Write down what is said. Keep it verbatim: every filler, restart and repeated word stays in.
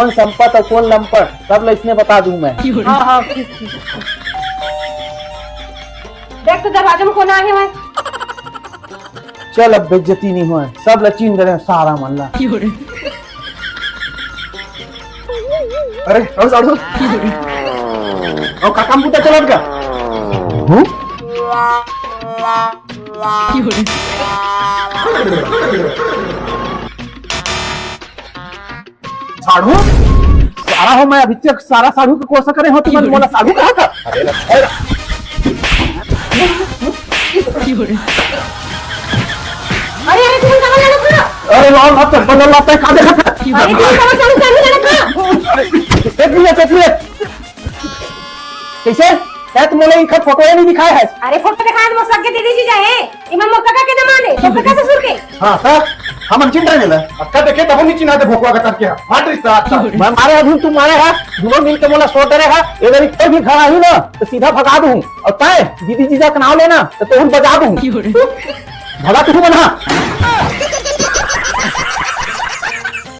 कोन संपत अउ कोन लंपट, सब ल इसने बता दूं मैं। हाँ, हाँ, ठीक, ठीक। देख तो दरवाजा में कोन आगे हवय। चल, अब बेइज्जती नहीं होय, सब ल चीन डरे सारा मन ला। अरे, अरे, साढ़ू। अउ का काम बूता चलत का? हूँ? साढ़ू? सारा हो, मैं अभी तक सारा साढ़ू के कोसा करे हो, तुमन मोला साढ़ू कहा था? अरे, अरे, अरे, तुमन कहाँ लड़त हो? अरे, लाल हाथ चप्पल लाता है, कहाँ देखा था? अरे, तुमन कहाँ साढ़ू, साढ़ू लड़त हो? एक मिनट, एक मिनट। कैसे? तै तो मोला इनका फोटो ही नहीं दिखाया है। अरे, फोटो दिखाए तो मोर सगे दीदी जी जाए। इमन मोर कका के दमाद हे, तो कका ससुर के। हाँ, हाँ, हमन चिन्ह रहे ला। अक्का देखे तब नहीं चिन्हा दे भोकवा का करके। मार रिश्ता अच्छा। मैं मारे अभी तू मारे हा, दोनों मिल के मोला सोट डरे हा। ये मेरी कोई भी घर आही ना, तो सीधा भगा दूँ। और तय दीदी जीजा का नाम लेना, तो तोहन बजा दूँ। भगा तू मन हा।